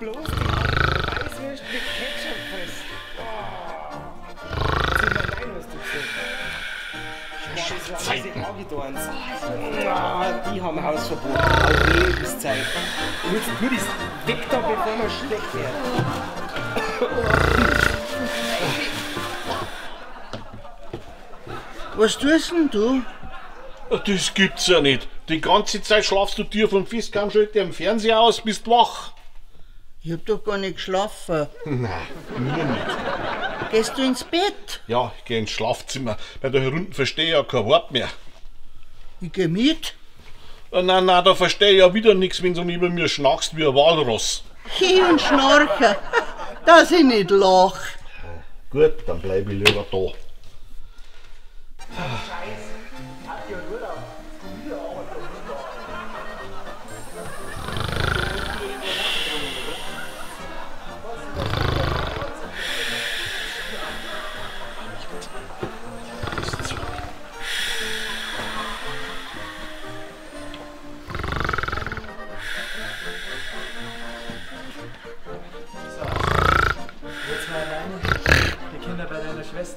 Bloß die Weißwürst mit Ketchup fressen. Oh. Zimmer 9 hast du gesagt. Boah, das war die haben Hausverbot. Auf Lebenszeit. Und jetzt möglichst weg da, bevor wir schlecht werden. Was tust denn du? Das gibt's ja nicht. Die ganze Zeit schlafst du dir vom Fist, kaum schalt dir am Fernseher aus, bist wach. Ich hab doch gar nicht geschlafen. Nein, mir nicht. Gehst du ins Bett? Ja, ich geh ins Schlafzimmer. Bei da herunten verstehe ich ja kein Wort mehr. Ich geh mit. Nein, nein, da verstehe ich ja wieder nichts, wenn du neben mir schnarchst wie ein Walross. Hi und schnarche, dass ich nicht lach. Gut, dann bleib ich lieber da.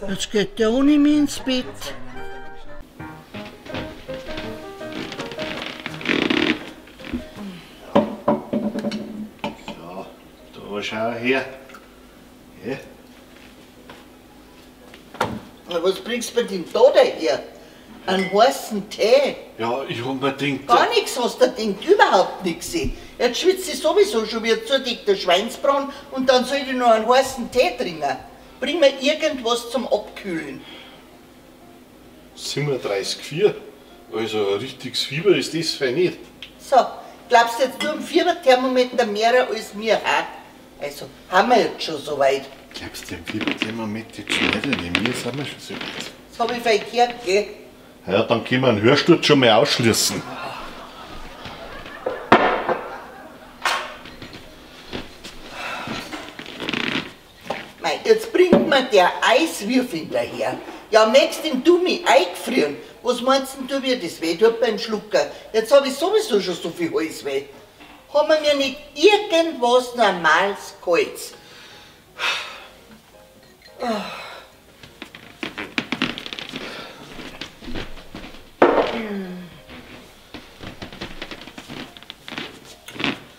Jetzt geht der ohne mich ins Bett. So, da schau her. Ja. Na, was bringst du mir denn da daher? Einen heißen Tee? Ja, ich hab mir gedacht... Gar nichts hast du gedacht, überhaupt nichts. Jetzt schwitzt ich sowieso schon wieder zu dick der Schweinsbraten und dann soll ich noch einen heißen Tee trinken. Bring mir irgendwas zum Abkühlen. 37,4. Also ein richtiges Fieber ist das fein nicht. So, glaubst du jetzt du am Fieberthermometer mehr als mir? Ha? Also, haben wir jetzt schon so weit. Glaubst du, am Fieberthermometer jetzt schon nicht? Neben mir sind wir schon so weit. Das hab ich verkehrt, gell? Ja, dann können wir einen Hörsturz schon mal ausschließen. Mei, jetzt bringt mir der Eiswürfel daher. Ja, möchtest denn du mich eingefrieren? Was meinst denn du, wie das weh tut beim Schlucken? Jetzt hab ich sowieso schon so viel Halsweh. Haben wir mir nicht irgendwas Normales geholt? Oh.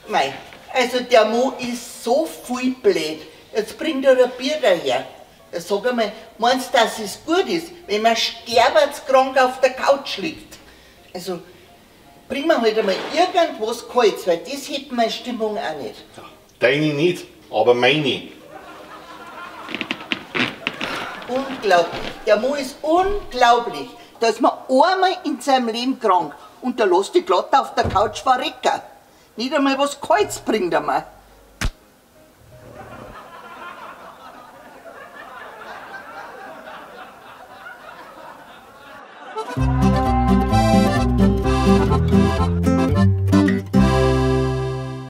Mei, also der Mo ist so viel blöd. Jetzt bringt er ein Bier daher. Ja, sag einmal, meinst du, dass es gut ist, wenn man sterbenskrank auf der Couch liegt? Also, bring mir halt einmal irgendwas Kaltes, weil das hebt meine Stimmung auch nicht. Ja, deine nicht, aber meine. Unglaublich. Der Mo ist unglaublich. Da ist man einmal in seinem Leben krank und da lässt die glatt auf der Couch verrecken. Nicht einmal was Kaltes bringt er mir.